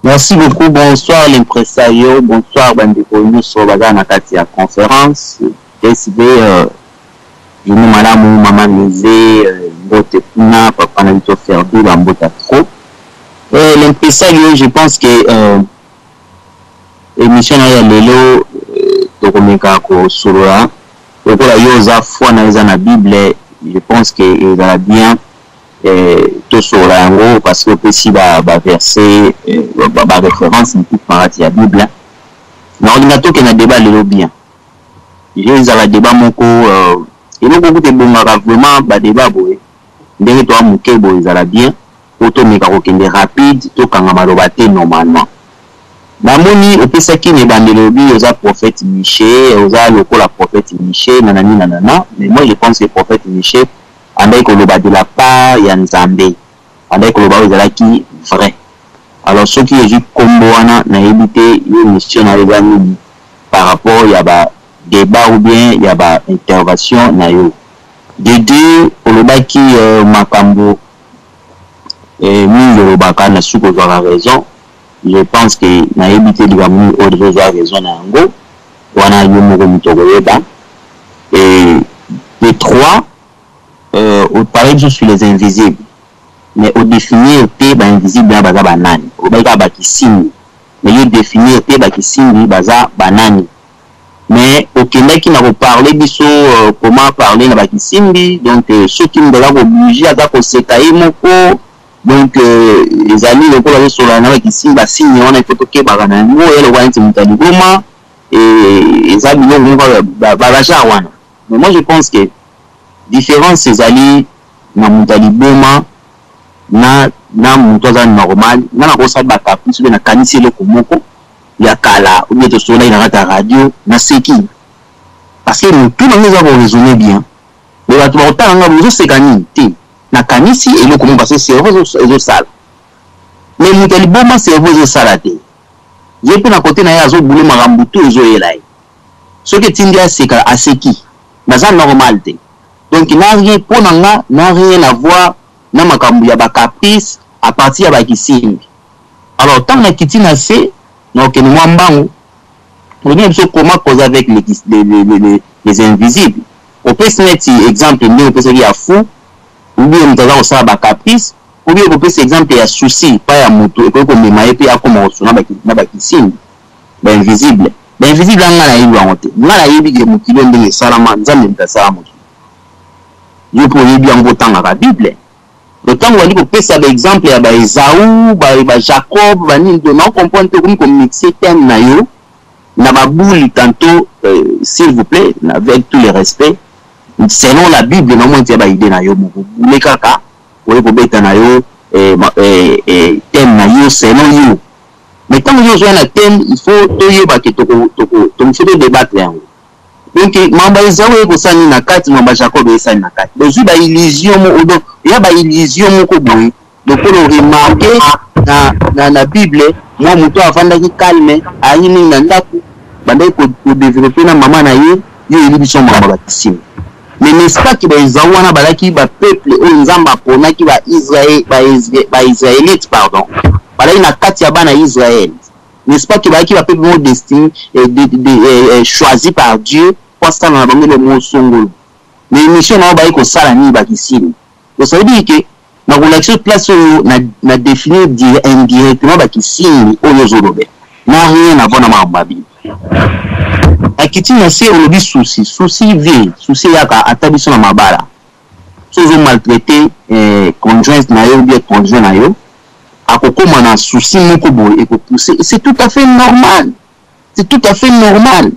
Merci beaucoup. Bonsoir l'impresario. Bonsoir bandeko nyonso baza na kati ya conférence. SB journée malamu, mama Mise, mbote kuna, papa na biso Ferdi, bambota trop. L'impresario, je pense que émission na ya lelo, tokomeka kosolola lokola yo oza foi na yo eza na Bible. Je pense que ezala bien tosolola yango parce que opesi baverset, baréférence mosusu na kati ya Bible. Nakolinga tokende na débat lelo bien. Ezala débat moko, eloko kuta ebongaka vraiment badébat boye, ndenge toa moke boye, ezala bien po tomeka kokende rapide, tokanga maloba te. Normalement namoni opesaki na ebandeli, obi oza prophète Michée, oza lokola prophète Michée, nanani nanana. Mais moi, je pense que prophète Michée andaki koloba de la part ya Nzambe, andaki koloba oyo ezalaki vrai. Alors soki ezwi nkombo wana, nayebi te yo mission na yo eza nini par rapport ya badébat ou bien ya baintervention na yo. De deux, olobaki makambo mingi, olobaka na suki ozwaka raison. Je pense que nayebi te likambo nini oyo deja ozwa raison na yango wana, yo moko moto okoyeba. Et de trois, oparle biso sur les invisibles, mais odéfinir te bainvisible wana baza banani. Olobaki kaka bakisimbi, mais yo définir te bakisimbi baza banani. Mais okendaki na koparle biso comment parler na bakisimbi. Donc soki moto aza kooblige, aza koseka ye moko, donc ezali lokola azosola na bakisimbi. Basigne wana, ifo tokebaka na yango. Ye lokola neti moto ya liboma, eza biloko moko bagenre wana. Mais moi, je pense que différence ezali na moto ya liboma na moto aza normal. Nga nakosala bacaprice, obe nakanisi eloko moko ya kala, ou bien tosololaki na kati ya radio, naseki parce que motu nango eza koraisonner bien. Mais bato bakotala nga, bozoseka nini? Te, nakanisi eloko moko parce que cerveau ezosala. Mais moto ya liboma, cerveau ezosala te. Ye mpe na kote na ye azobule makambo tu ezoyela ye. Soki etindi aseka, aseki, naza normal te. Donc na rien, mpo na nga, na rien à voir na makambo ya bacaprice à partir ya bakisimbi. Alors ntango nakiti na se, na okende mwa mbangu, olobi na biso comment causer avec les invisibles. Opesi neti exemple ndenge opesaki ya fou, ou bien moto aza kosala bacaprice, ou bien kopesa exemple ya souci pa ya moto ekoki komema ye mpe akoma kosona na bakisimbi, bainvisible. Bainvisible anga nayebi yango te. Nga nayebi ke mokili oyo ndenge esalama, Nzambe moto asala mokili. Yo mpo oyebi yango, otangaka Bible. Donc ntango bali kopesa baexemple ya baEzau, baJacob, banini, to naocomprendre te. Okomi komixer thème na yo na babuli tantôt. S'il vous plaît, avec tout le respect, selon la Bible, na omoi ya baide na yo moko bule kaka oye kobeta na yo thème na yo selon yo. Mais ntango yo ozoya na thème, il faut toyeba ke faut todébattre yango. Donc makambo ya Ezau oye kosala nini na kati? Makambo ya Jacob eyesali na kati? Ozwi baillusion, donc eya baillusion moko boye. Lokola oremarquer na Bible, mwa moto avandaki calme, ayi mingi na ndako, bandaki kodévelopper na mama na ye. Yo oyebi biso makambo ya bakisimi. Mais n'est-ce pas ke baEzau wana bazalaki bapeuple oyo Nzambe aponaki, baisraélite, pardon, bazalaki na kati ya bana Israël? N'est-ce pas ke bazalaki bapeuple moko destiné, choisi par Dieu po asala na bango eloko songolo? Mais émission na oyo bayi kosala nini bakisimi? Donc ça veut dire ke na kolakisa place oyo na définir indirectement bakisimbi oyo ozolobela na rien à voir na makambo ya Bible. Akiti na se, olobi souci. Souci vie, souci eyaka ata biso na mabala. So ozomaltraite conjointe na yo ou bien conjoint na yo, akokóma na souci moko boye, ekopousse. C'est tout à fait normal, c'est tout à fait normal.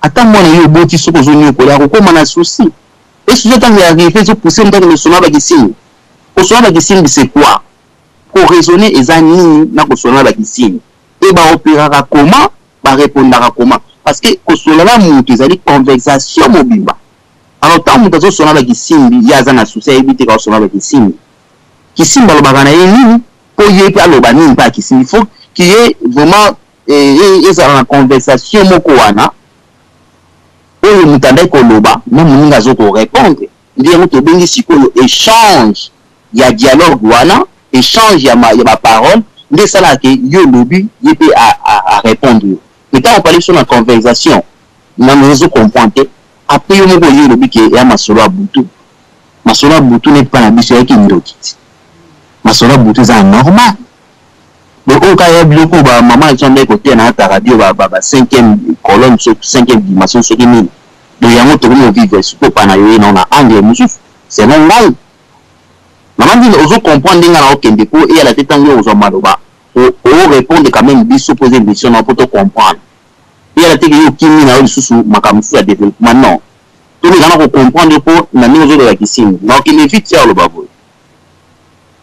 Ata mwana yo oboti, soki ozonyokola, akokóma na souci. E souci ntango arrive, ezopousse moto akende kosona bakisimbi. Kosona bakisimbi, c'est quoi? Koraisonner eza nini na kosona bakisimbi? E baopéraka comment, barépondaka comment? Parce que kosolola na moto ezali conversation mobimba. Alors ntango moto azosona bakisimbi, ye aza na souci, ayebi te kaosona bakisimbi. Kisimbi alobaka na ye nini mpo ye mpe aloba nini mpe akisimbi? Faut qu'il vraiment ezala na conversation moko wana oyo moto andaki koloba na moninga azokorépondre. Nde yango tobengi sikoyo échange ya dialogue wana, échange ya baparole. Nde esalaka ke yo olobi, ye mpe arépondre yo. Mais ntango opali biso na conversation, nano ozo comprendre te. Après, yo moko oye, olobi ke ya masolo ya butu. Masolo ya butu neti mpa na biso eyaki ndoki ti. Masolo ya butu eza normal. Donc oyo kaka ya biloko bamama na biso ndenge koteya na ata radio, ba cinquième colonne, cinquième dimension, soki nini. Donc yango tokomi kovivre sikoyo mpa na yo ye nao na angle mosusu. Selon ngai, mama Ndini, ozo comprendre ndenge na okende mpo eyala te. Ntango yo ozwa maloba, orépondre quand même biso mpo eza émission na mpo to comprendre. Eyala te ke yo okimi na yo lisusu makambo mosusu ya développement. Non, toleka na kocomprendre mpo na ndenge ozoloba kisimbi na okende vite ya oloba boye.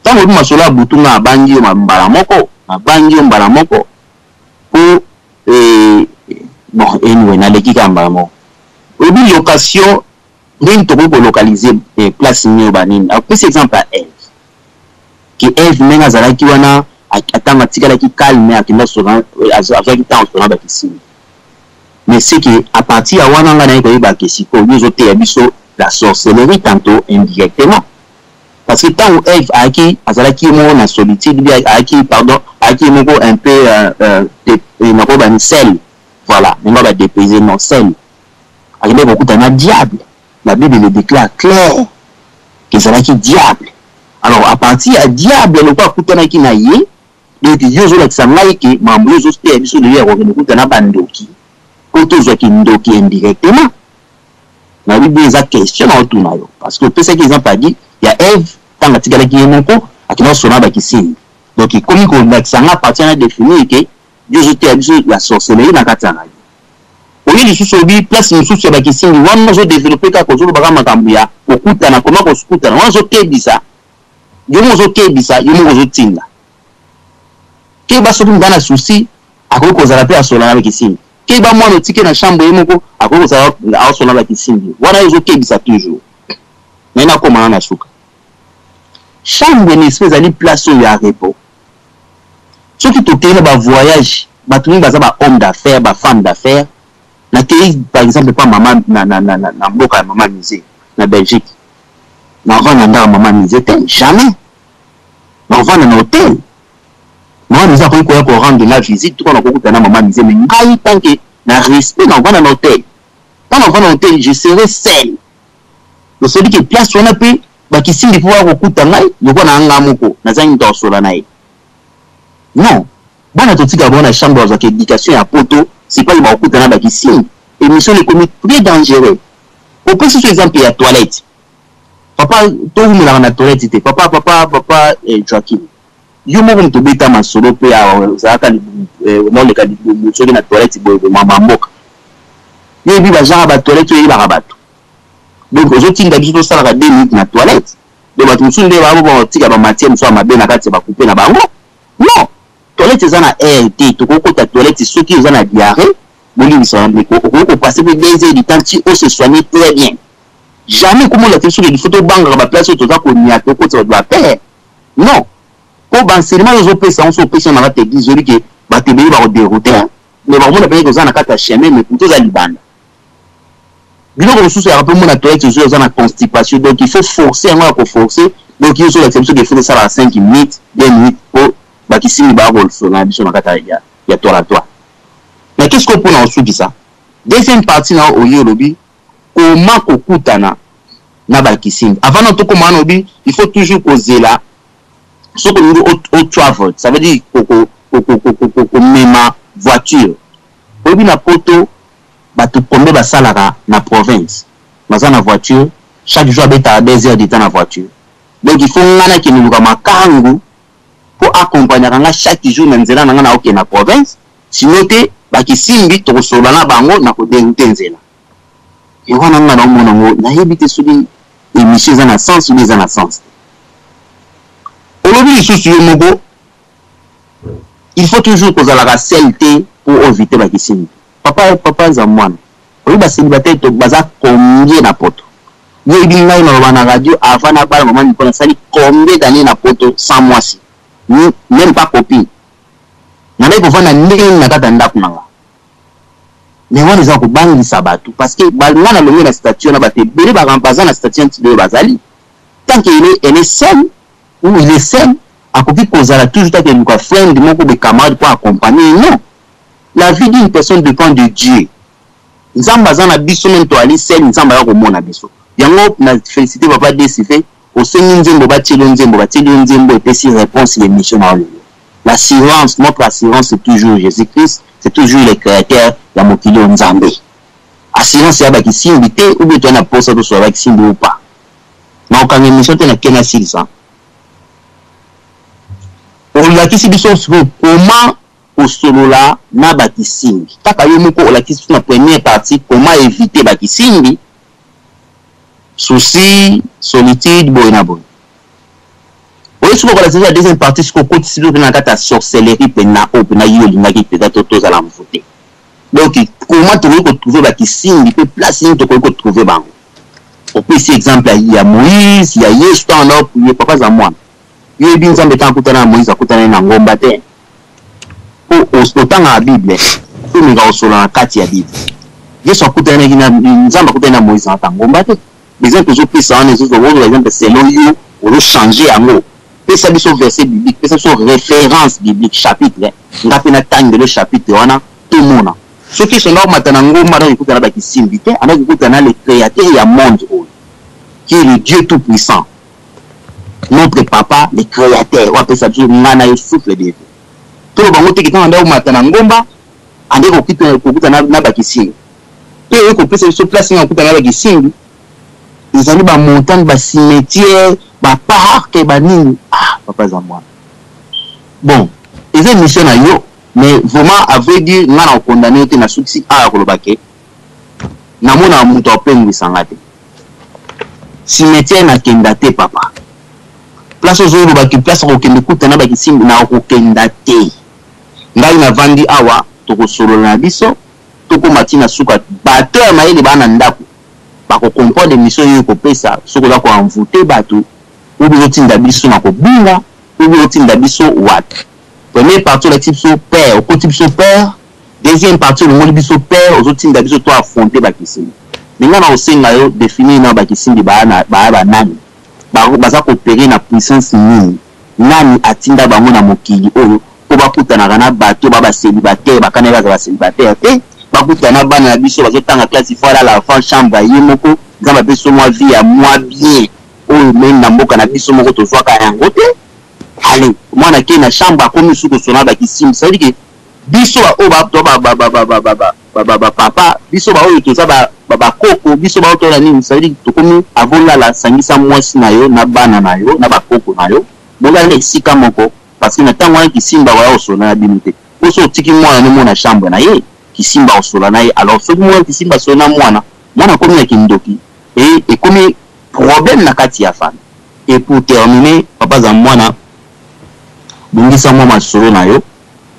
Ntango oyebi masolo ya butu, nga abangi yo mbala moko, nabangi yo mbala moko mpo, bon, anyway, naleki kaka mbala moko. Oyebi location, ndenge tokoki kolocaliser place nini oyo banini. Apesi exemple ya Eve, ke Eve ndenge azalaki wana, atango atikalaki calme, akenda, azwaki ntango sona bakisimbi. Mais c'est que à partir ya wana, ngai naye koyeba ke sikoyo yo ozoteya biso la sorcellerie tantôt indirectement, parce que ntango Eve ayaki, azalaki ye moko na solitude, bi ayaki, pardon, ayaki ye moko un peu, nakoyeba ni seul, voilà, ndenge badépayse, non, seul, akendaki kokuta na diable. La Bible le déclare clair ke ezalaki diable. Alors, à partir ya diable, lokola akutanaki na ye, donc yo ozolakisa ngai ke mambo yo ozoteya biso lelo ya kokende kokuta na bandoki mpo tozwaki ndoki indirectement, nayebi bien. Eza question na otuna yo parce que opesaki exemple adi ya Eve, ntango atikalaki ye moko, akenda kosona bakisimbi. Donc ekomi kolakisa nga, partir na définir ke yo ozoteya biso ya sorcellerie na kati ya radio. Oye lisusu, obi place mosusu ya bakisimbi wana, ozodévelopper kaka, ozolobaka makambo ya kokutana, koma kokutana wana, ozokebisa yo moko, ozokebisa yo moko, ozotinda keba soki moto na souci akoki kozala mpe asola na bakisimbi. Keba, mwana otike na chambre ye moko, akoki kozala aosola na bakisimbi wana. Yo ozokebisa toujours. Naye nakóma na suka. Chambre na esprit ezali place oyo ya repos. Soki tokei na bavoyage, bato mingi baza bahomme d'affaires, bafemme d'affaires. Nakei par exemple pa mama na mboka ya mama Musée na Belgique, navanda ndako mama Musée te, jamais. Navanda na hôtel. Mama Musée akoki koya korendre la visite, tuka nakokuta na mama Musée, mais ngai, tant que na respect, navanda na hôtel. Ntango navanda na hôtel, je serai seul. Tosoli ke place wana mpe bakisimbi mpo baya kokuta ngai lokola na nga moko nazangi moto akosola na ye. Non, bana totika bango na chambre, bazwaka éducation ya poto. C'est pas bakokuta na bakisimbi. Émission ekomi très dangereux. Opesi so exemple ya toilette, papa. Towumelaka na toilette te, papa, papa, papa Joaquim. Yo moko moto obeta masolo mpe awa, ozalaka naoleka libumu soki na toilette boye, mama mboka. Yo yebi bagenre batoilette oyo eyebaka bato. Donc ozotinda biso tosalaka 2 minutes na toilette. Donc bato mosusu nde babo bakotika bamatière mosusu ya mabe na kati ya bakupe na bango. Non, toilette eza na air te. Tokokota toilette soki oza na diarrhée, bolimbisa ndeko, okoki kopasser mpe 2 heures du temps ti ose soigner très bien. Jamais komona te soki il faut tobangaka baplace oyo toza koniata, okotisa bato bapere. Non, mpo baenseignement oyo ozopesa yango, so opesi yango na kati ya église, oyebi ke bato ebele bakodérouter, mais bakomona mpenza oza na kati ya chemin, mais kutu oza libanda. Biloko mosusu yaka mpe mona toilette, ozwi oza na constipation, donc il faut forcer yango ya koforcer. Donc yo ozolakisa biso ke faut tosalaka 5 minutes, 2 minutes, mpo bakisimbi baya kosona biso na kati ya toratoire. Mais qu'est ce que mpona kosukisa deuxième partie na oyo, olobi koma kokutana na bakisimbi. Avant na tokóma wana, olobi il faut toujours kozela soki olingi otravel, ça veut dire komema voiture. Oyebi na poto bato combien basalaka na province, baza na voiture, chaque jour abetaka 2 heures de temps na voiture. Donc il faut nga nakende luka makangu mpo accompagnaka nga chaque jour na nzela na nga na okende na province. Sinon te, bakisimbi tokosolola na bango na kodérouter nzela. Yango wana nga naomona yango, nayebi te soki émission eza na sens ou eza na sens te. Olobi lisusu yo moko, il faut toujours kozalaka seul te mpo éviter bakisimbi. Papa, papa aza mwana, oyebi bacélibataire to baza combien na poto? Yoyebi ngai naloba na radio, avant nabala mama Miko, nasali combien d'année na poto sans mwasi, même pas copine? Nandaki kovanda ndenge na kati ya ndako na nga. Mais wana eza kobangisa bato, parce que nga nalongi na statut wana. Bato ebele baza na statut nti oyo bazali, tant que elle est seule ou il est seul. Akoki kozala toujours take luka friend moko be camarade pour accompagner. Non, la vie d'une personne dépend de Dieu. Nzambe aza na biso, même toali seul, Nzambe aza komona biso. Yango na félicité papa Desife. Osengi nzembo, batieli yo nzembo, batieli yo nzembo, epesi réponse ya émission na yo lelo. L'assurance, notre assurance, c'est toujours Jésus-Christ, c'est toujours le créateur ya mokili oyo, Nzambe. Assurance ya bakisimbi te ou bien toya na posa tosola bakisimbi ou pas. Na okanga émission te, na ke na silisa. Olakisi biso sikoyo comment kosolola na bakisimbi. Kaka yo moko olakisi biso na première partie comment éviter bakisimbi, souci, solitude, boye na boye. Oyo soki okolakisa biso ya deuxième partie, soki okotisi biso mpena na kati ya sorcellerie mpena oyo mpena yo olingaki mpenza to tozala mvute. Donc comment tokoki kotrouver bakisimbi mpe place nini tokoki kotrouver bango? Opesi exemple ya Moïse, ya Yesu ntango na ye. Papa za mwana, yo yebi Nzambe ntango akutana na Moïse, akutana ye na ngomba te. Po otangaka Bible, tomeka kosola na kati ya Bible. Yesu akutanaki na Nzambe, akutani na Moïse na ngomba te. Exemple ozopesa wana, ezozwa exemple selon yo, ozochange yango. Pesa biso verset biblique, pesa biso référence biblique, chapitre. Nga mpe natangelo chapitre wana, tomona soki sonda komata na ngomba andaki kokutana bakisimbi te, andaki kokutana na le créateur ya monde oyo, qui est le Dieu tout puissant, notre papa, le créateur oyo apesa biso, nga na yo, souffle de vie. Toloba bango teke ntango andaki komata na ngomba, andaki kokutana na bakisimbi mpe oyo kopesa biso place nga kokutana na bakisimbi ezali bamontagne, bacimetière, baparc, banini. Ah, papa za mwana, bon, eza émission na yo, mais vraiment, à vrai dire, nga na kokondamner yo te. Na sukisi awa koloba ke namonaka moto apengwisanga te. Cimetière nakenda te, papa. Place ozolobaki, place akokende kutana bakisimbi, na okokenda te. Ngai navandi awa, tokosolola na biso, tokóma ntina suka. Bato ya mayele baa na ndako bakocomprendre émission oyo ekopesa. Soki oza koenvoûter bato, obi ozotinda biso na kobunga, obi ozotinda biso wapi? Première partie olakisi biso père, okoti biso père. Deuxième partie olongoli biso père, ozotinda biso to affronter bakisimbi. Me ngai na kosenga yo définir na bakisimbi baya banani, baza koopérer na puissance nini, nani atinda bango na mokili oyo mpo bakutanaka na bato ba bacélibataire, bakana baza bacélibataire te, bakutana na bana na biso bazotanga classe, il faut alala avant chambre ye moko. Nzambe apesi mwa vie ya mwa bien oyo même na mboka na biso moko tozwaka yango te. Ale mwana ke na chambre, akomi su kosona bakisimbi. Ça veut dire que biso baoyo bapapa, biso baoyo toza bakoko, biso baoyo toza nini, ça veut dire tokomi avolala. Sangisa mwasi na yo na bana na yo na bakoko na yo, bolala esika moko, parce que na ntango wana kisimba koya kosola na bino te. Po so otiki mwana no mona chambre na ye, kisimba kosola na ye. Alors soki mwana kisimba asola na mwana, mwana akomi na kindoki e ekomi problème na kati ya famille. Et pour terminer, papa za mwana, bongisa mwa masolo na yo.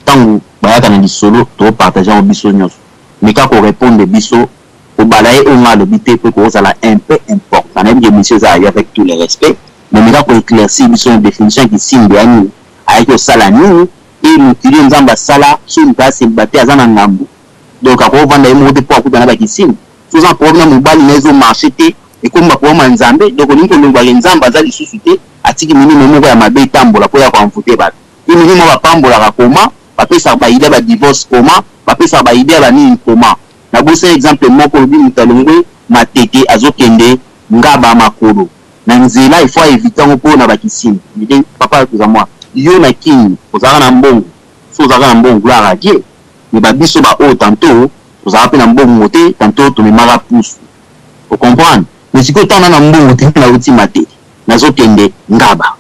Ntango bayaka na lisolo, topartage yango biso nyonso. Meka korépondre biso, kobala ye oyo nga alobi te, mpo kozala un peu important. Nayebi ke émission eza yo, avec tout le respect, mais meka koéclaircir biso na définition ya kisimbi ya nini, ayaki kosala nini. E mokili oyo Nzambe asala, soki moto acélibataire aza na ngambu, donc akovanda ye moko te mpo akutana bakisimbi. So oza problème na mobali na, ezomarche te, ekomi baproblème ya Nzambe. Donc olingi kolongwaka Nzambe aza lisusu te, atiki milimo moko ya mabe etambola mpo ya koenvoûter bato. Ye milimo bapambolaka koma, bapesaka baidée badivorce koma, bapesaka baidée ya banini koma. Nabosani exemple moko, olobi moto alongwe Matete, azokende Ngaba makolo na nzela, il faut aéviter yango mpo na bakisimbi. Papa toza mwa yo na Kini, ozalaka na mbongo. So ozalaka na mbongo, gloire à Dieu. Mais babiso baoyo tantôt tozalaka mpe na mbongo te, tantôt tomemaka pusu, ocomprendre. Mais sikoyo ntango na mbongo te, nauti Matete, nazokende Ngaba,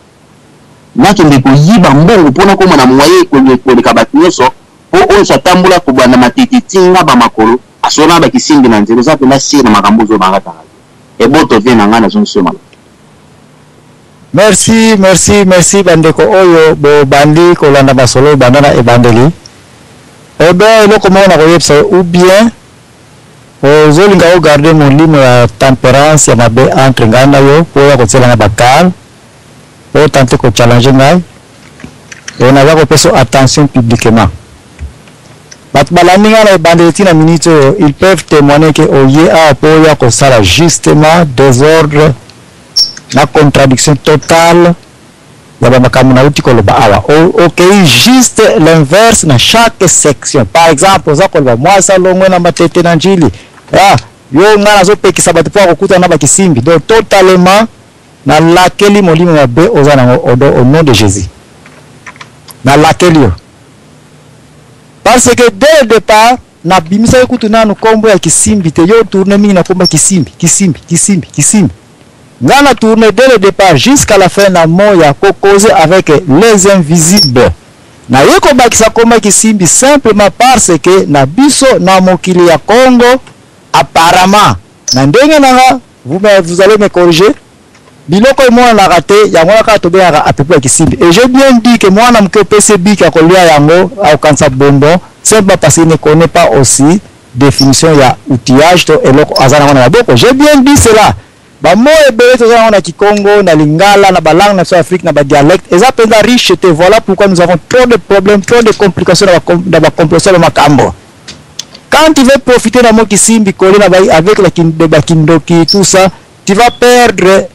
nakende koyiba mbongo mpona koma na moye koleka bato nyonso, mpo oyo so atambola kobanda Matete ti Ngaba makolo, asola bakisimbi na nzela. Oza mpenza sûr na makambo ozobanga tanga eboto vie na ngai? Nazongisi yo maloba. Merci, merci, merci. Bandeko oyo bobandi kolanda masolo banda na ebandeli, ebe eloko moko na koyebisa yo, ou bien ozolinga ogarder molimo ya tempérance ya mabe entre ngai na yo mpo oya kotielanga bakale, otenter kochallenger ngai. E naza kopesa attention publiquement. Bato balandi ngai na ebandeli ntina minute oyo, ils peuvent témoigner ke oye awa mpo oya kosala justement désordre na contradiction totale. Ya bamakambo nauti koloba awa, okei juste l'inverse na chaque section. Par exemple, oza koloba mwasi alongwe na Matete na Njili, ah, yo ngai nazopekisa bato mpo akokutana na bakisimbi. Donc totalement nalakeli molimo mabe oza nango odo au nom de Jésus. Nalakeli yo parce que dès le départ nabimisaki kutu nanu nkombo ya kisimbi te. Yo tourne mingi na nkombo ya kisimbi, kisimbi, kisimbi, kisimbi. Nga na tourne dès le départ jusqu'à la fin na mot ya kocauser avec les invisibles. Naye kobakisa nkombo ya kisimbi simplement parce que na biso na mokili ya Congo, apparemment na ndenge nanga, vous allez me corriger, biloko emonanaka te, yango wana kaka tobengaka apepo ya kisimbi. Et j'ai bien dit que mwana moke opesi biki ya kolia yango, akokanisa bonbon, simplement parce qu'il ne connaît pas aussi définition ya outillage to eloko aza nango na maboko. J'ai bien dit cela. Bamo ebele toza nango na kikongo, na lingala, na balangue na biso ya Afrique, na badialecte, eza mpenza riche te. Voilà pourquoi nous avons trop de problèmes, trop de complications na bacomplication ya makambo. Quand tu veux profiter na mot kisimbi collé na avec la bakindoki, tout ça, tu vas perdre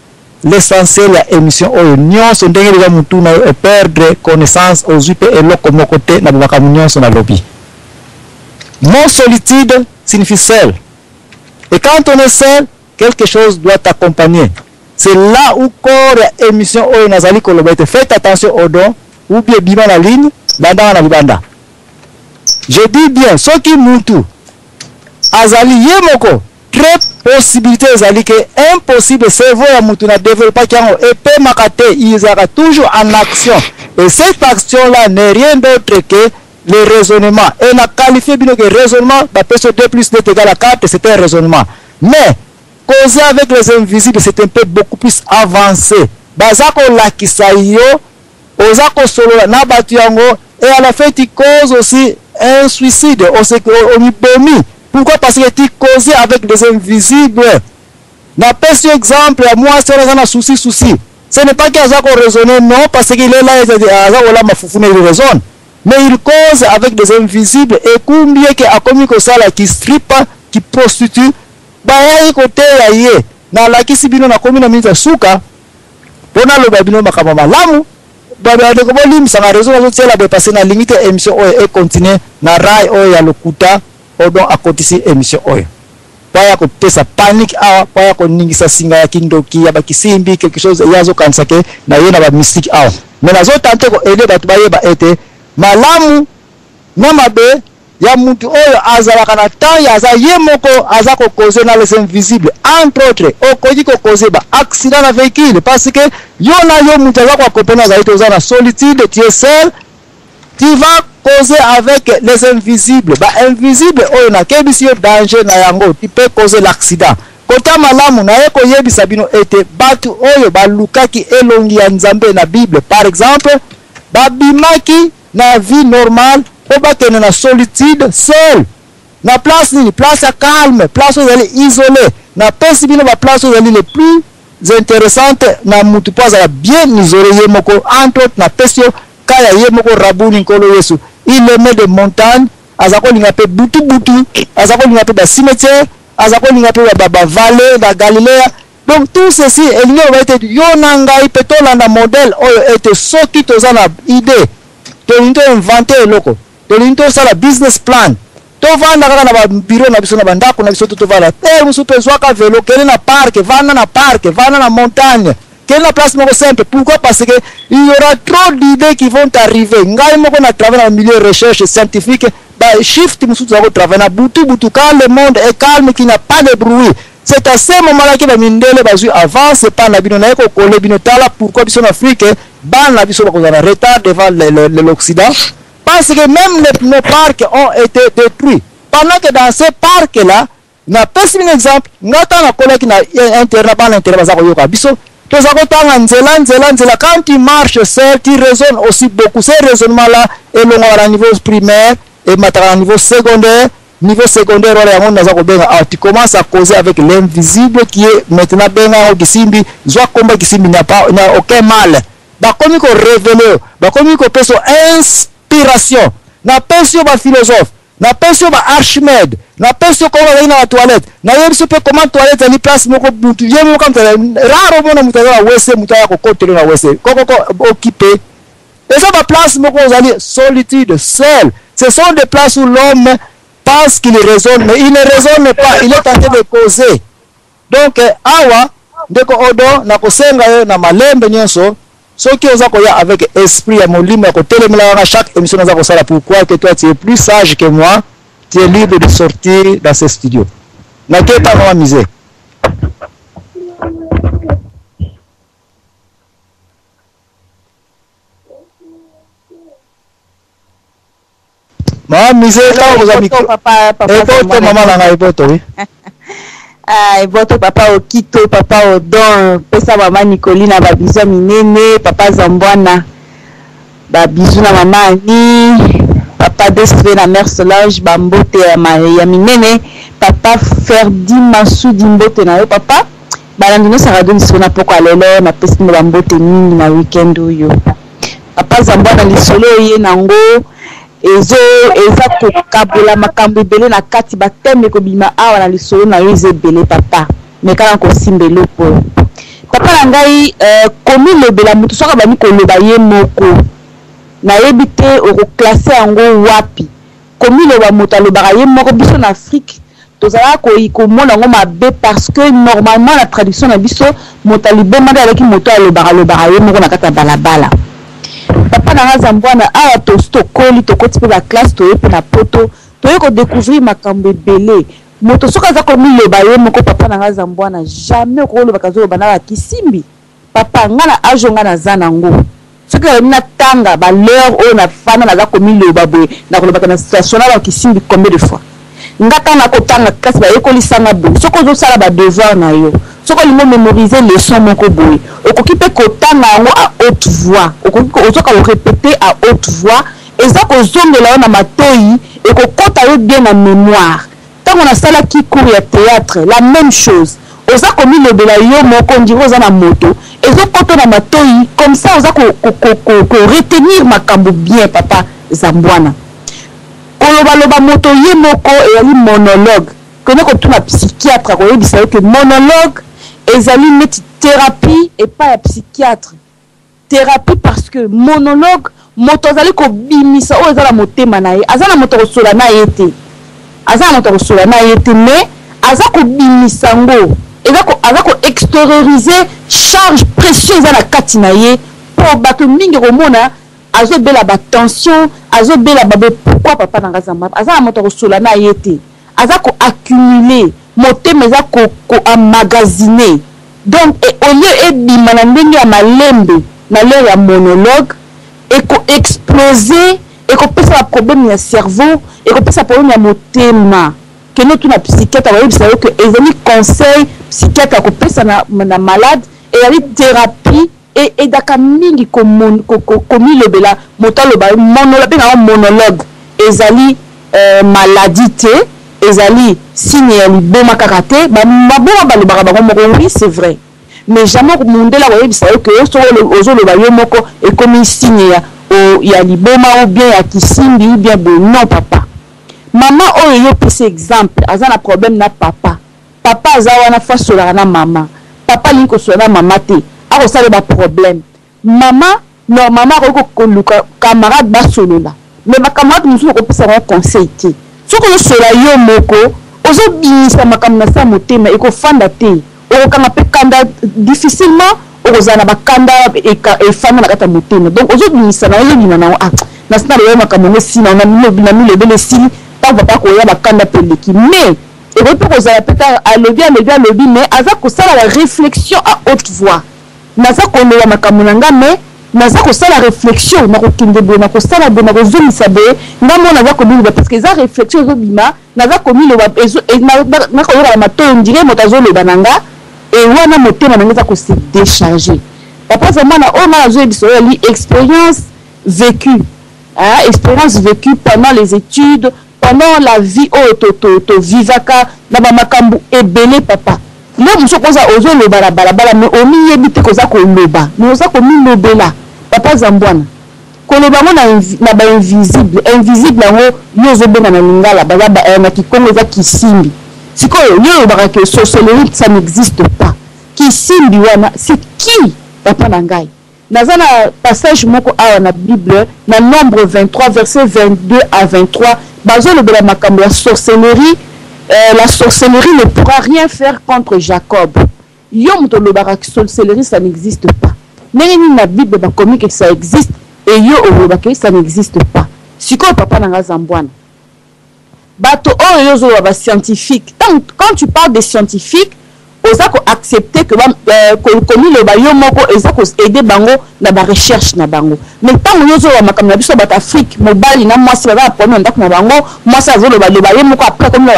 l'essentiel ya émission oyo nyonso. Ndenge eza mutu na yo eperdre connaissance, ozwi mpe eloko moko te na bamakambo nyonso nalobi. Mot solitude signifie seul, et quand on est seul, quelque chose doit t'accompagner. C'est là où corps ya émission oyo nazali koloba ete faites attention au don ou bien bima na ligne, landanga na libanda. Je dis bien, soki mutu azali ye moko, très possibilité ezali ke impossible. Cerveau ya mutu na développaki yango epemaka te, ezalaka toujours en action, et cette action là n'est rien d'autre que le raisonnement. Et na qualifié bino que raisonnement bapesi 2 plus 2 égale à 4, c'est un raisonnement. Mais causer avec les invisibles, c'est un peu beaucoup plus avancé. Baza kolakisa yo, oza kosolola na bato yango, et à la fin tu causes aussi un suicide, omibomi. Pourquoi? Parce que tu causes avec des invisibles. Napesi exemple ya mwasi wana aza na souci. Souci, ce n'est pas qu'il aza koraisonner, non, parce qu'il est là, aza kolamba fufu na il raisonne, mais il cause avec des invisibles. Ekumbi eke akomi kosala ki strip, ki prostitue, bayaki koteya ye. Nalakisi bino, nakomi na minute ya suka mpo naloba bino makambo malamu. Bandeko, bolimbisanga réseau nazotiela boye parce nalingi te émission oyo econtinue na rail oyo ya lokuta. Oyo donc akotisi émission oyo po aya kopesa panique awa, po aya koningisa singa ya kindoki ya bakisimbi, quelque chose ye azokanisa ke na ye na bamystique awa. Mais nazotenter koaider bato bayeba ete malamu na mabe ya mutu oyo azalaka na temps ya aza ye moko, aza kocauser na les invisibles. Entre autres, okoki kocauser ba accident na véhicule parce que yo na yo mutu aza koaccompagner azali te, oza na solitude, tu es seul, tu vas causer avec les invisibles. Ba invisible oyo nakebisi yo danger na yango, tu peux causer l'accident. Kota malamu, naye koyebisa bino ete bato oyo balukaki elongi ya Nzambe na Bible, par exemple, babimaki na vie normale mpo bakende na solitude, seul, na place nini? Place ya calme, place oyo ezali isolé. Napesi bino baplace oyo ezali le plus intéressante na mutu mpo azala bien isolé ye moko. Entre autres, napesi yo ka ya ye moko Rabuni, Nkolo Yesu. Il aimait de montagne, aza kolinga mpe butu-butu, aza kolinga mpe bacimetière, aza kolinga mpe bavallée na Galilea. Donc tout ceci elingi oloba ete yo na ngai mpe tolanda modèle oyo ete soki toza na idée, tolingi toinventer eloko, tolingi tosala business plan, tovanda kaka na babureau na biso, na bandako na biso to tovanda te. Mosusu mpe zwaka velo, kende na parc, vanda na parc, vanda na montagne, kende na place moko simple. Pourquoi? Parce que il y aura trop d'idées qui vont arriver. Ngai moko na travaille na milieu recherche scientifique, bashift mosusu toza kotravaille na butu butu, quand le monde est calme, qui n'a pas de bruit. C'est à ce moment là ke bamindele bazwi avance epai na bino. Naye kokole bino, tala pourquoi biso na Afrique, bana na biso bakozala na retard devant l'Occident, parce que même nos parcs ont été détruits, pendant que dans ces parcs là, napesi bino exemple, nga ntango nakolaki na internat, bana internat baza koyoka biso, toza kotanga nzela, nzela, nzela. Quand tu marches seul, tu raisonnes aussi beaucoup. Ces raisonnements là elongwaka na niveau primaire, emataka na niveau secondaire. Niveau secondaire wana, yango naza kobenga awa, tu commences à causer avec l'invisible qui est maintenant, benga yango kisimbi, zwa komba kisimbi, n'y a pas, n'y a aucun mal. Bakomi korévéler, bakomi kopesa inspiration. Napesi yo baphilosophe, napesi yo baarchimède. Napesi yo comment bazali na ba toilette, nayebisi yo mpe comment toilette ezali place moko mutu ye moko mutu rare omona mutu aza na WC, mutu aya kokotelo na WC kokoko okipe. Eza ba place moko ozali solitude, seul. Ce sont des places où l'homme pense qu'il raisonne, mais il ne raisonne pas, il est en train de causer. Donc awa ndeko Odon, nakosenga yo na malembe nyonso, soki oza koya avec esprit ya molimo ya kotelemela nga chaque émission naza kosala, pourquoi que toi tu es plus sage que moi, tu es libre de sortir dans ce studio. Naketa mama misée. Mama misée, ntango kozwa micro. Eboto mama na ngai, eboto, oui. Ah, eboto papa Okito, papa Odon, pesa mama Nicolina ba bisous minene, papa Zambwana, ba bisous na mama Annie, papa Desve na mère Solange, ba mbote ya, ma, ya minene, papa Ferdi Masudi mbote na yo papa. Balandi nyonso ya radio lisolo na pokwa lelo, napesi bino ba mbote mingi na week-end oyo. Papa Zambwana, lisolo oye nango ezo eza kokabola makambo ebele na kati, ba thème ekobima awa na lisolo na yo eza ebele papa, mais kaka kosimba eloko oyo papa na ngai. Komilobela, moto soki abandi koloba ye moko, nayebi te okoclasser yango wapi. Komiloba, moto alobaka ye moko, biso na Afrique tozalaka komona yango mabe, parce que normalement na traduction na biso, moto aliboma nde alaki moto alobaka alobaka ye moko na kati ya balabala. Papa na nga Zambwana, awa tosi tokoli, tokoti mpe baclasse, toye mpe na poto, toye kodécouvrir makambo ebele. Moto soki aza komiloba ye moko, papa na nga Zambwana, jamais okolobaka azoloba na bakisimbi. Papa, nga na age oyo nga naza nango, soki nalobi natanga bal'heure oyo nafanda naza komiloba boye, nakolobaka na situation na bakisimbi combien de fois. Nga ntango nakotanga classe, bayekolisanga boye: soki ozosala badevoir na yo, soki olingi omémoriser leçon moko boye, okoki mpe kotanga yango à haute voix, okoki ozoka korépéter à haute voix, eza kozongela yo na matoi, ekokɔta yo bien na mémoire. Ntango nasalaki cours ya théâtre, la même chose, oza komilobela yo moko, ndiri oza na moto, ezokɔta na matoi, comme ça oza koretenir makambo bien. Papa Zambwana, kolobaloba moto ye moko ezali monologue. Kende kotuna psychiatre, akoyebisa yo ke monologue ezali neti thérapie epai ya psychiatre, thérapie, parce que monologue, moto azali kobimisa oyo eza na motema na ye. Aza na moto akosola na ye te, aza na moto akosola na ye te, mais aza kobimisa yango, aza koextérioriser charge, pression eza na kati na ye. Mpo bato mingi komona azobela batension, azobela babe. Pourquoi, papa na nga Zamba? Aza na moto akosola na ye te, aza koaccumuler, motema eza koemmagasiner. Donc au lieu ebima na ndenge ya malembe na l'heure ya monologue, ekoexploser, ekopesa baproblème ya cerveau, ekopesa problème ya motema. Kende tuna psychiatre, akoyebisa yo ke ezali conseil psychiatre akopesa na malade, ezali thérapie, eaidaka mingi komilobela. Moto aloba monologue, abenga monologue, ezali maladie te, ezali signe ya liboma kaka te. Maboma balobaka bango moko, oui, c'est vrai, mais jamais mundele akoyebisa yo ke soki ozoloba yo moko ekomi signe ya liboma ou bien ya kisimbi ou bien boye. Non, papa. Mama oyo yo opesi exemple, aza na problème na papa. Papa aza wana, faut asolaka na mama. Papa alingi kosola na mama te, akosala baproblème. Mama normalement akoki koluka camarade basolola, mais bacamarade mosusu okopesa bango conseil te. Soki ozosola yo moko, ozobimisa makambo na sa motema, ekofanda te, okokanga mpe kanda difficilement, okozala na bakanda efanda na kati ya motema. Donc ozobimisa na ozobima nango, ah, nasi naloba makambo yango, esili na milobeli, esili. Ntango papa koya, bakanda mpe eleki. Mais ekoki mpe kozala mpe alobi, alobi, alobi, mais aza kosala la réflexion à haute voix: naza koloba makambo na nga, mais naza kosala réflexion, nakokende boye, nakosala boye, nakozongisa boye, nga mo naza komiloba, parce que eza réflexion ezobima, naza komiloba, nakoyoka na matoi, on dirait moto azoloba na nga, e wana motema na nga eza kose décharger. Papa Zamana, oyo nga nazoyebisa oyo ali expérience vécue, hein, expérience vécue pendant les études, pendant la vie oyo tovivaka na bamakambo ebele. Papa, le mosusu okoza ozoloba na balabala, mais omiyebi te koza koloba, mais oza komilobela. Papa Zambwana. Koloba yango na na ba invisible, invisible yango yo ozo benga na lingala baza ba na kikongo eza kisimbi. Sikoyo yo olobaka que sorcellerie ça n'existe pas. Kisimbi wana c'est qui papa na ngai? Naza na passage moko awa na bible na nombre 23 verset 22 à 23 bazolobela makambo ya sorcellerie, la sorcellerie ne pourra rien faire contre Jacob. Yo moto olobaka sorcellerie ça n'existe pas ndenge nini na bible bakomi que ça existe et yo oloba que ça n'existe pas? Sikoyo papa na nga Zambwana, bato oyo yo ozoloba ba scientifique, tango quand tu parles des scientifiques oza ko accepter que ba komiloba yo moko eza ko aider bango na ba recherche na bango, mais tango yo ozoloba makambo na biso bato Afrique, mobali na mwasi baza na problème na ndako na bango, mwasi azoloba loba ye moko, après akomi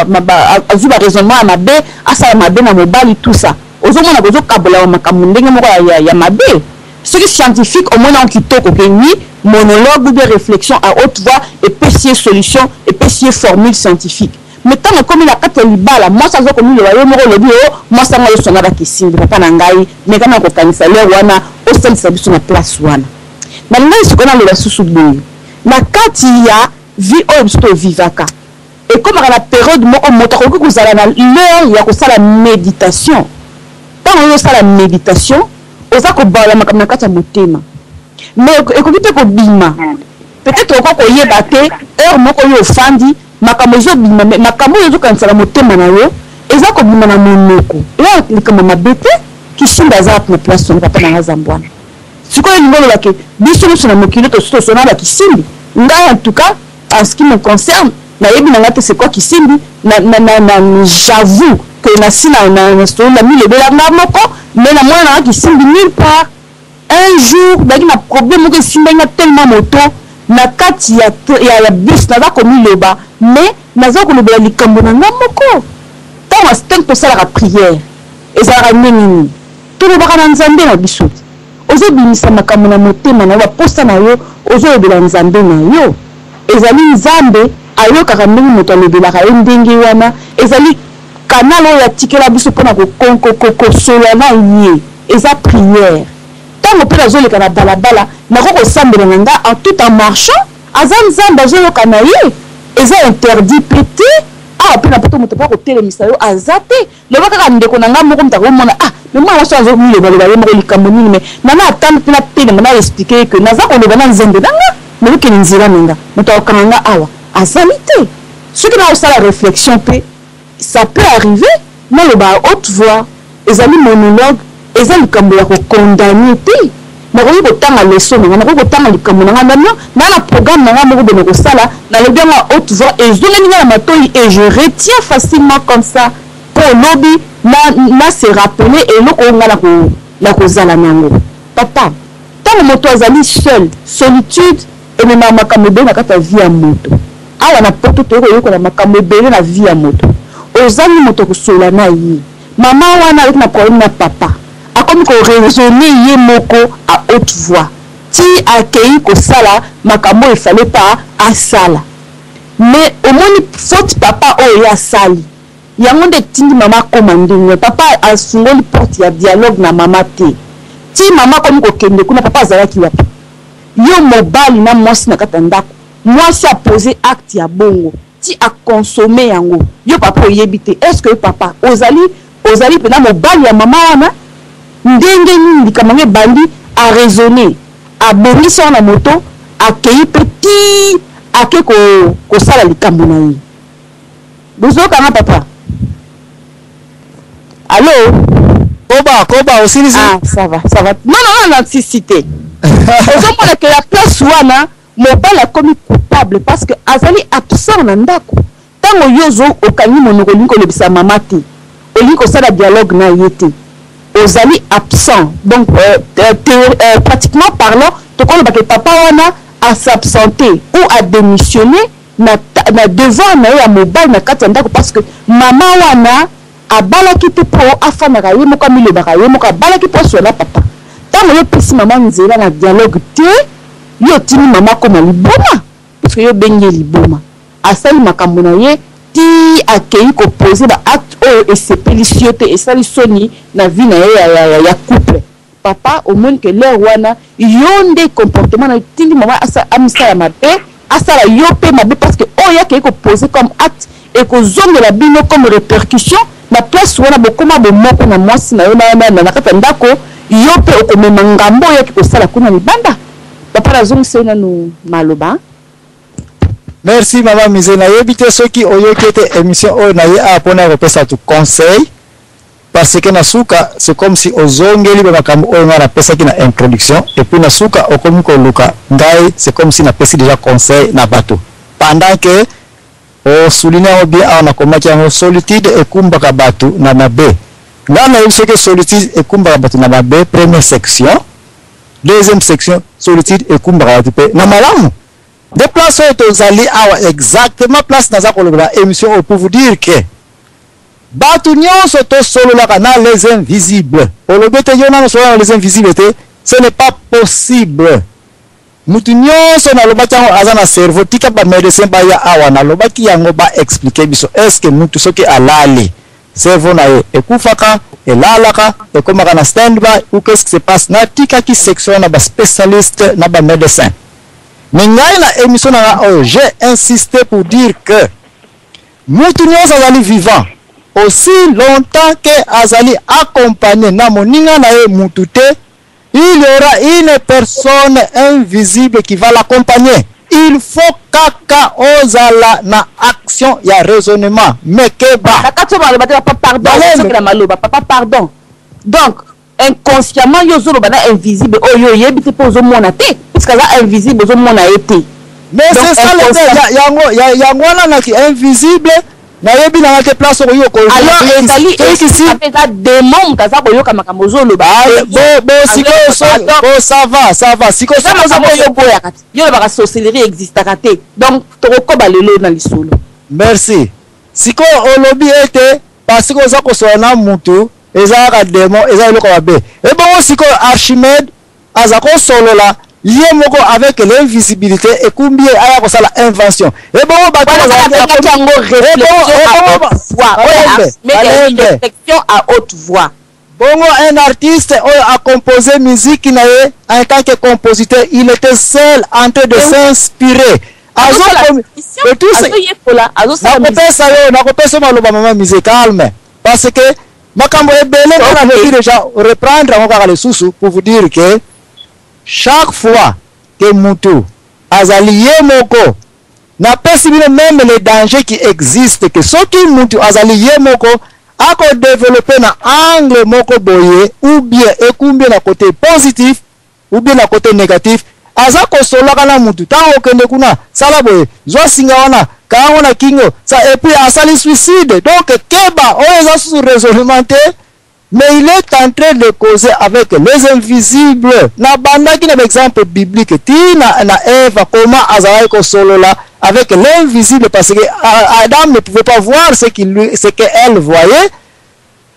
azwi ba raisonnement ya mabe, asala mabe na mobali, tout ça ozomona bozokabola makambo ndenge moko ya mabe. Soki scientifique omoni yango kitoko ke oui, monologue ou bien réflexion à haute voix epesi ye solution, epesi ye formule scientifique, mais ntango ekomi na kati ya libala, mwasi aza komiloba yo moko, olobi o mwasi yango azosonga bakisimbi. Papa na ngai, meka na kokanisa lere wana osalisa biso na place wana. Nalingaki sikoyo naloba susu boye: na kati ya vie oyo biso tovivaka, ekomaka na periode moko moto akoki kozala na l'heure ya kosala méditation. Ntango oyo osala méditation, oza kobala makambo na kati ya motema, mais ekoki mpe kobima. Peut-être okoki koyeba te, heure moko oyo ofandi, makambo ezobima, mais makambo oyo ezokanisa na motema na yo eza kobima na monoko. Eza likambo mabe te. Kisimba aza wapi na place wana, papa na nga Zambwana? Sikoyo elingi oloba ke biso nyonso na mokili tosi tosona bakisimbi? Ngai en tout cas, en ce qui me concerne, nayebi na ngai te c'est quoi kisimbi. Na j'avoue que nasi na milobela nga moko, mais na mwana nanga kisimbi nulle part. Un jour nayaki na problème moko, esimbaki nga tellement moto na kati ya bus, naza komiloba, mais naza kolobela likambo na nga moko. Ntango tosalaka prière, ezalaka ndenge nini? Tolobaka na Nzambe na biso te. Ozobimisa makambo na motema na yo, baposa na yo, ozolobela Nzambe na yo. Ezali Nzambe ayokaka ndenge moto alobelaka ye ndenge wana. Ezali canal oyo atikela biso mpona kosola na ye, eza prière. Ntango mpe nazoleka na balabala, nako kosambela na nga en tout en marchant. Aza Nzambe, azoyoka na ye, eza interdit mpe te. Awa mpe na poto, moto mpo kotelemisa yo aza te. Loba kaka ndeko na nga moko, moto akomona: "Ah, mais mwana mwasi azomilobaloba ye moko, likambo nini?" Mais nana atanda mpe natelema, na expliquer ye ke naza koloba na Nzambe na nga, nalokende nzela na nga, moto akokanga nga awa azali te. Soki naosala réflexion mpe, ça peut arriver naloba à haute voix, ezali monologue, eza likambo ya kocondamner te. Nakoki kotanga leçon na nga, nakoki kotanga likambo na nga nano na programme na nga moko boye kosala, nalobi yango à haute voix, ezongeli nga na matoi et je retiens facilement comme ça, mpo olobi na se rappeler eloko oyo nga na kozala nango. Papa, ntango moto azali seul, solitude ememaka makambo ebele na kati ya vie ya moto. Awa na poto, toyei koyekola makambo ebele na vie ya moto. Ozangi moto kosola na ye. Mama wana azalaki na problème na papa, akomi koraisonner ye moko à haute voix, ti akei kosala makambo oyo efale pa asala. Mais omoni faute papa oyo ye asali, yango nde etindi mama akóma ndenge. Papa asungoli porte ya dialogue na mama te, ti mama akomi kokende kuna. Papa azalaki wapi? Yo mobali na mwasi na kati ya ndako, mwasi apose acte ya bongo, ti aconsommer yango, yo papa oyebi te? Est ce que yo papa ozali mpena mobali ya mama wana? Ndenge nini likambo yango ebandi, araisonner, abongisi wana moto, akei mpe ti ake kosala likambo na ye? Bozokanga, papa? Allo? Koba, koba, osilisi? Ah, ça va, ça va. Non, non, non, nasisi te. Ozomona ke ya place wana, mobali akomi coupable parce que azali absent na ndako. Ntango yo ozo okangi monoko, olingi kolobisa mama te, olingi kosala dialogue na ye te, ozali absent. Donc pratiquement parlant, tokoloba ke papa wana as'absenté ou adémissionné na devoir na ye ya mobali na kati ya ndako, parce que mama wana abalaki te mpo afandaka ye moko, amilobaka ye moko. Abalaki mpo aswela papa. Ntango yo opesi mama nzela na dialogue te, yo otindi mama akóma liboma, parce que yo obengi ye liboma. Asali makambo na ye ti akei kopose baacte oyo esepelisi yo te, esali soni na vie na ye ya couple. Papa, omoni ke l'heure wana yo nde comportement na etindi mama amisala mabe, asala yo mpe mabe, parce que oyo akei kopose comme acte ekozongela bino comme répercussion na place wana. Bokóma bomoko na mwasi na yo na kati ya ndako, yo mpe okomema ngambo oyo yaki kosala kuna libanda. Papa, nazongisa yo nanu maloba. Merci, mama Mise. Nayebi te soki oyoki ete émission oyo na ye awa mpona kopesa tu conseil, parce que na suka, c'est comme si ozongeli bamakambo oyo ngai napesaki na introduction, et puis na suka okomi koluka ngai, c'est comme si napesi déjà conseil na bato, pendant que osouligne yango bien awa. Nakomaki yango: solitude ekumbaka bato na mabe. Ngai nayebi soki solitude ekumbaka bato na mabe, première section. Deuxième section, solitude ekumbaka bato mpe na malamu. Nde place oyo tozali awa, exactement place naza kolobela émission oyo, pour vous dire que bato nyonso tosololaka na les invisibles. Olobi ete yo nano solola na les invisibles te, ce n'est pas possible. Mutu nyonso, nalobaki yango, aza na cerveau. Tika bamédecin baya awa, nalobaki yango, baexpliquer biso: est ce que mutu soki alali, cerveau na ye ekufaka, elalaka, ekomaka na stand by, ou qu'est ce qui se passe? Natikaki section na baspécialiste, na bamédecin. Mais ngai, na émission na nga oyo, j'ai insisté pour dire que mutu nyonso azali vivant aussi longtemps que azali accompagné na moninga na ye mutu te, il y aura une personne invisible qui va l'accompagner. Il faut kaka ozala na action ya raisonnement, mais keba. Na kati oyo maloba te, papa, pardon. Sokela maloba, papa, pardon. Donc inconsciemment yo ozoloba na invisible oyo oyebi te mpo ozomona te, puisque aza invisible, ozomona ye te. Mais c'est ça le yango, yango wana naki invisible, nayebi nanga te place okoki. Alors ezali eza démon, moto aza koyoka makambo ozoloba. Bo sikoyo, bo ça va, ça va sikoyo. Makambo oyo oboyaka te, yo olobaka sorcellerie existaka te, donc tokokoba lelo na lisolo. Merci. Sikoyo olobi ete parce que oza kosola na mutu, eza kaka démon, eza eloko mabe. Ebongo sikoyo Archimède aza kosolola ye moko avec l'invisibilité, ekumbi ye aya kosala invention. Ebongo bato yango réflexion à haute voix. Bongo un artiste oyo a composé musique na ye en tant que compositeur, il était seul en train de s'inspirer. Nakopesa yo, nakopesa yo maloba, mama Mise, calme, parce que makambo ebele nga nalobi déjà, reprendre yango kaka lisusu pour vous dire que chaque fois que mutu azali ye moko, napesi bino même le danger qui existe, que soki mutu azali ye moko, akodévelopper na angle moko boye, ou bien ekumbi na côté positif ou bien na côté négatif. Aza kosolaka na mutu: ntango okende kuna, sala boye, zwa singa wana, kayango na kingo sa, et puis asali suicide. Donc keba, oyo eza susu raisonnement te, mais il est en train de causer avec les invisibles. Nabandaki na baexemple biblique ti na Eve, comment azalaki kosolola avec l'invisible, parce que Adam ne pouvait pas voir ce qu'il ce qu'elle voyait.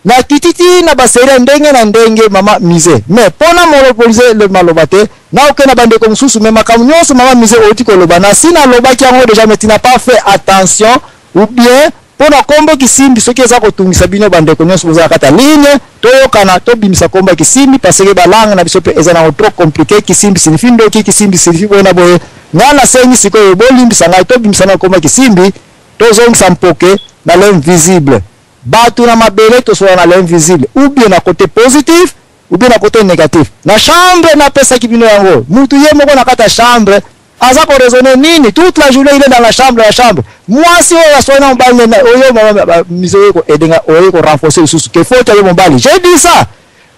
Nakiti ti na basérie ya ndenge na ndenge, mama Mise, mais mpona monopoliser le maloba te, naoke na bandeko mosusu. Mais makambo nyonso, mama Mise, outi koloba, na si nalobaki yango déjà, mais tu n'as pas fait attention, ou bien mpo na nkombo kisimbi. Soki eza kotungisa bino, bandeko nyonso boza na kati ya ligne, toyokana, tobimisa nkombo ya kisimbi, parce que balangue na biso mpe eza nango trop compliqué. Kisimbi signifie ndoki, kisimbi signifie boye na boye. Ngai nasengi sikoyo bolimbisa ngai, tobimisa na nkombo ya kisimbi, tozongisa mpoke na l'invisible. Bato na mabele tosola na l'invisible, ou bien na côté positif ou bien na côté négatif. Na chambre, napesaki bino yango, mutu ye moko na kati ya chambre aza koraisonner nini? Toute la journée il est dans la chambre, la chambre. Mwasi oyo aswai na mobali oyo, Mise, oyo koedenga, oyo korenforcer lisusu ke faute yo mobali. J'ai dit ça: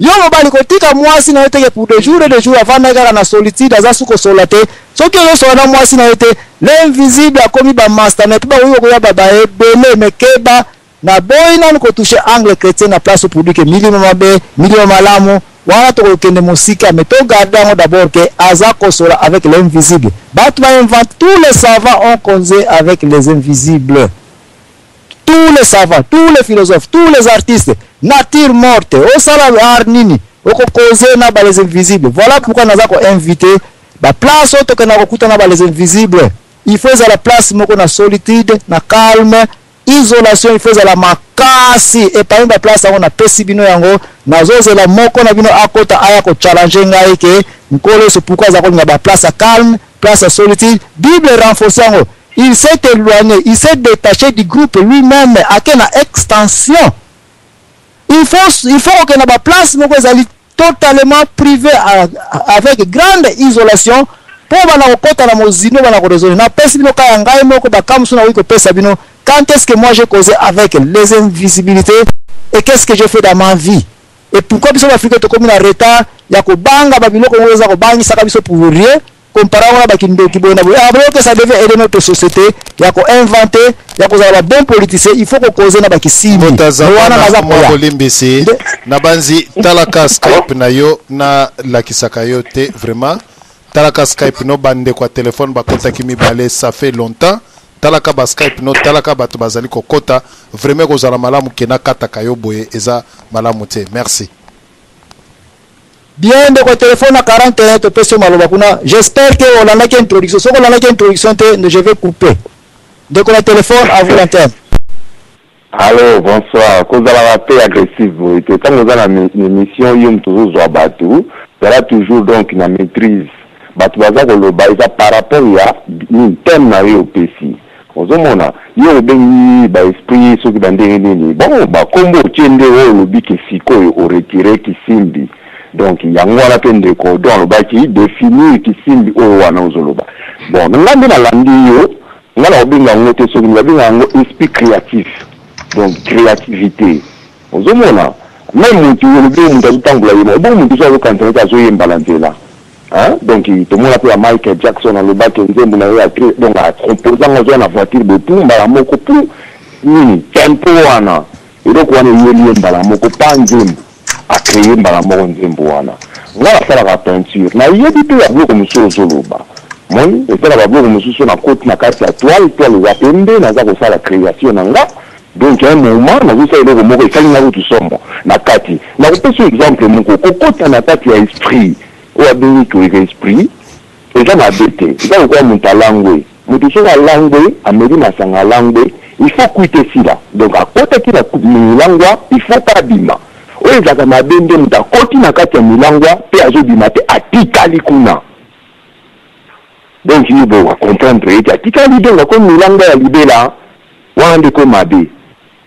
yo mobali, kotika mwasi na yo teke pour des jours et des jours avandaki kaka na solitude, aza su kosola te. Soki ozosola na mwasi na yo te, l'invisible akomi bamaster na, epi bakoki koya baebele. Mekeba, naboyi nanu kotoucher angle chrétien na place pour dire que milimo mabe, milimo malamu, wana tokokende mosika. Mais togarde yango d'abord ke aza kosola avec l'invisible. Bato bainvente, tous les savants ont causé avec les invisibles, tous les savants, tous les philosophes, tous les artistes. Nature morte, osala art nini, okokoze na ba les invisibles. Voilà pourquoi naza koinviter baplace oyo tokenda kokutana ba les invisibles. Il faut ezala place moko na solitude, na calme. Isolation il faut ezala makasi. Et parmi ba place yango napesi bino yango, nazozela moko na bino akota aya ko challenger ngai ke Nkolo Yesu pourquoi aza kolinga ba place ya calme, place ya solitude. Bible renforce yango. Il s'est éloigné, il s'est détaché du groupe lui-même, ake na extension. Il faut kokende na ba place moko ezali totalement privé, avec grande isolation, mpo bana kokɔta na mozindo, bana koraisonner. Napesi bino ka ya ngai moko, bakamusu nakoki kopesa bino. Quand est-ce que moi j'ai causé avec les invisibilités et qu'est-ce que j'ai fait dans ma vie et pourquoi biso baafrika tokomi na retard ya kobanga babiloko oyo eza kobangisaka biso pour rien, comparé wana bakindoki boye na boye? Alors que ça devait aider notre société ya koinventer, ya kozala babon politicien, il faut kokoze na bakisimbi wana. Naza koya bolimbisi na banzi. Talaka Skype na yo, nalakisaka yo te. Vraiment, talaka Skype no. Bandeko ya telefone bakotaki mibale, ça fait longtemps. Talaka baskype no, talaka bato bazali kokota. Vraiment, kozala malamu ke nakataka yo boye, eza malamu te. Merci. Bien, ndeko telefone na 41, topesi yo maloba kuna. J'espère que olandaki introduction. Soki olandaki introduction te, je vais couper. Ndeko na telefone, à vous l'antenne. Allo, bonsoir. Kozalaka mpe agressive boye te. Ntango oza na émission, yo moto ozozwa bato, zala toujours donc na maîtrise. Bato baza koloba, eza par rapport ya nini? Thème na yo opesi. Ozomona, yo obengi baesprit soki bandenge nini. Bon, bakombo otie nde oyo olobi ke sikoyo oretirer kisimbi. Donc yango wana mpe ndeko don alobaki définir kisimbi oyo wana ozoloba. Bon, nga nde nalandi yo, nga na kobenga yango te soki babenga yango esprit créatif, donc créativité. Ozomona, même motu olobi, moto azotambola ye bongo, motu so azokanisa neti azoyemba na nzela. Donc tomona mpe ya Michael Jackson alobaki nzembo na ye, donc acomposanga, azwa na voiture boye pu mbala moko pu nini, tempo wana, eloko wana eyeli ye mbala moko pa nzembo, acréer mbala moko nzembo wana. Nga nasalaka peinture, nayebi mpe ya biloko mosusu ozoloba. Moi esala babiloko mosusu, nakoti na kati ya toile, toile eza pembe, naza kosala création na nga. Donc un moment nazosala eloko moko, esali nga kutu somo na kati. Nakopesa exemple moko: kokota na kati ya esprit oyo abengi koyeka esprit eza mabe te. Eza lokola moto alangwe. Moto soki alangwe, ameli masanga, alangwe, il faut kuite esila. Donc akotaki na milangwa, il faut pa abima. Oyo ezalaka mabe nde moto akoti na kati ya milangwa mpe azobima te, atikali kuna. Donc yo bo acomprendre ete atikali, donc akomi milangwa ya libela wana, ndeko mabe.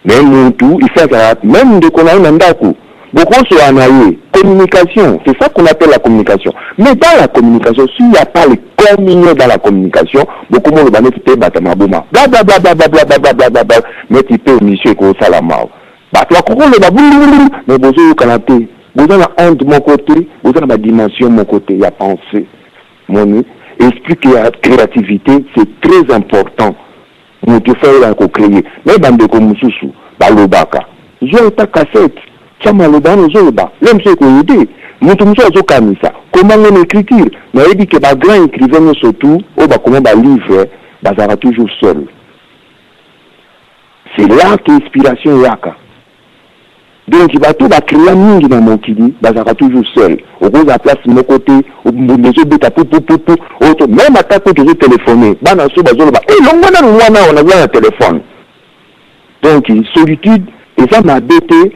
Mais mutu il faut azala même ndeko na ye na ndako, bokosola na ye. Communication, c'est ça qu'on appelle la communication. Mais dans la communication, s'il n'y a pas le communion dans la communication, bokomoloba neti mpe bato maboma, blablablablablablablablabla, neti mpe émission ekosalama, bato bakokoloba bulululu, mais bozoyokana te, boza na onde moko te, boza na badimension moko te ya pensée. Moni, esprit ya créativité, c'est très important. Moto faut ayeba kocréer. Mais bandeko mosusu balobaka, zwa eta cassette, tia maloba wana ozoloba le mosusu ekoyede moto mosusu azokanisa komango na écriture. Nayebi ke bagrand écrivain nyonso tu oyo bakoma balivre bazalaka toujours seul. C'est là que inspiration eyaka. Donc bato bacréa mingi na mokili bazalaka toujours seul. Okozala place moko te, mbunda ezobeta pupupupu oto, même ata ko tozotelefone, bana so bazoloba elongo nanu mwana awa, naza na telefone. Donc solitude eza mabe te,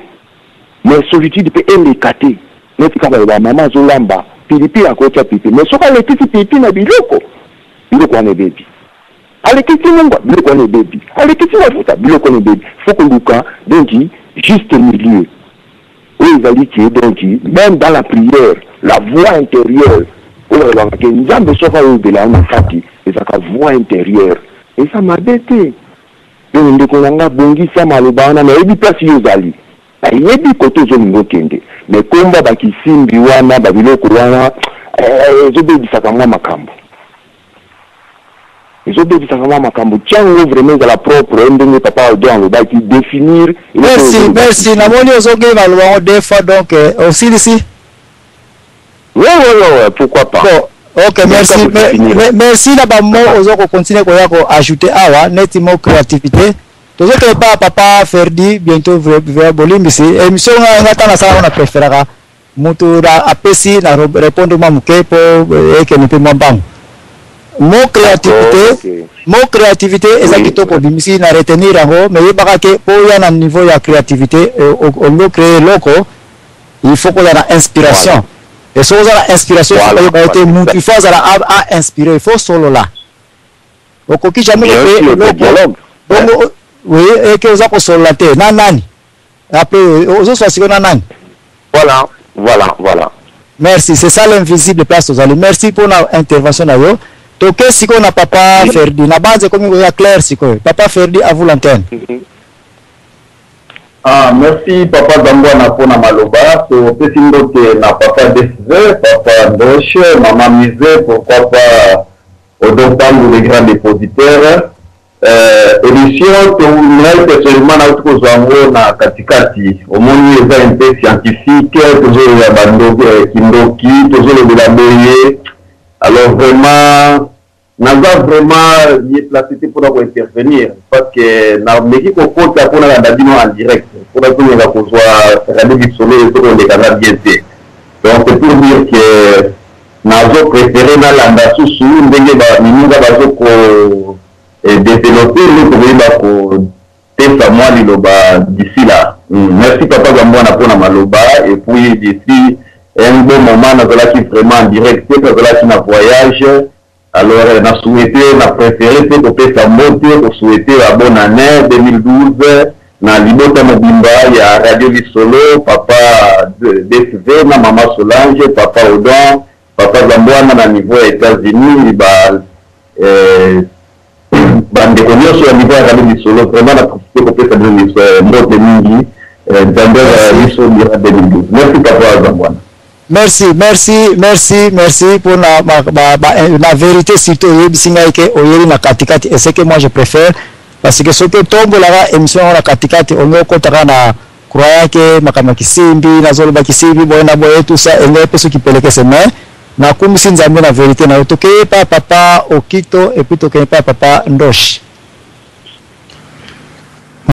mais solitude mpe eleka te. Neti kaka baloba mama azolamba pilipili, akotia pilipili, mais soki alekisi pilipili na biloko, biloko wana ebebi. Alekisi mungwa, biloko wana ebebi. Alekisi mafuta, biloko wana ebebi. Faut koluka donc juste milieu oyo ezali ke donc même dans la prière, la voix intérieure oyo balobaka ke Nzambe soki ayobela yo na kati, ezalaka voix intérieure, eza mabe te. Donc ndeko na nga, bongisa maloba wana. Nayebi place yo ozali, nayebi kote ozolinga okende, mais komba bakisimbi wana, babiloko wana ezobebisaka mwa makambo, ezobebisaka mwa makambo. Tiango vraiment ezala propre, ndenge papa Odon alobaki, définir. Merci, merci. Namoni ozongi maloba yango deux fois, donc osilisi. Ouais, pourquoi pas. Bon, ok, merci, merci na bamo oza kocontinue koya koajouter awa neti mo créativité. Tozokende pa papa Ferdi bientôt. Bolimbisi, émission nga nga ntango nasala ngo, na préféraka mutu apesi na répondre mwa moke mpo ekende mpe mwa mbangu. Mot créativité, mot créativité eza kitoko, obimisi na retenir yango, mais yebaka ke mpo oya na niveau ya créativité, olingi ocréer eloko, il faut kozala na inspiration. Et soki oza na inspiration, il faut koyeba ete mutu il faut azala a inspiré, il faut solola. Okoki jamais Bien kocréer sûr, eloko dialogue. Bongo oui, eke oza kosolola te na nani, après ozoswa sikoyo na nani? Voilà. Merci, c'est ça l'invisible place tozali. Merci mpona intervention na yo. Toke sikoyo na papa Ferdi na banze, ekomi koya clair sikoyo. Papa Ferdi, à vous l'antenne. Ah, merci papa Zambwana mpona maloba. Topesi mbote na papa DSV, papa Ndoche, mama Mise, pourquoi pas Odon Pangu, le grand dépositaire. Émission to ngai personnellement nauti kozwa yango na katikati. Omoni eza un peu scientifique, tozoloba bandoki, kindoki, tozolobela boye. Alors vraiment naza vraiment mieux placé te mpona kointervenir, parce que nameki kokota mpona landa bino en direct, mpona tolinga kozwa radio Lisolo, ezokolekanga bien te. Donc c'est pour dire que nazo préféré nalanda susu ndenge mininga bazoko développer, nde tokoyeba kotesa mwa liloba d'ici là. Merci papa Zambwana mpona maloba. Et puis d'ici un bon moment nazalaki vraiment en direct te, nazalaki na voyage. Alors na souhaité, na préféré mpe kopesa mbote, kosouhaiter la bonne année 2012 na libota mobimba ya radio Lisolo, papa DSV na mama Solange, papa Odon, papa Zambwana na niveau ya États-Unis, ba bandeko nyonso ya niveau ya radio Lisolo. Vraiment na profité kopesa bino mbote mingi. Nzambe ya biso dira 2012. Merci papa Zambwana. Merci, merci, merci, merci pour la, ba, ba, ba, la vérité. Surtout oyebisi ngai ke oyeli na katikati, et ce que moi je préfère, parce que soki otombolaka émission yango na katikati, olingi okotaka na croyant ke makambo ya kisimbi, nazoloba kisimbi boye na boye, tout ça, engai mpe soki pelekese. Mais nakumisi Nzambe na vérité na yo. Tokei pa papa Okito et puis tokei pa papa Ndoshi.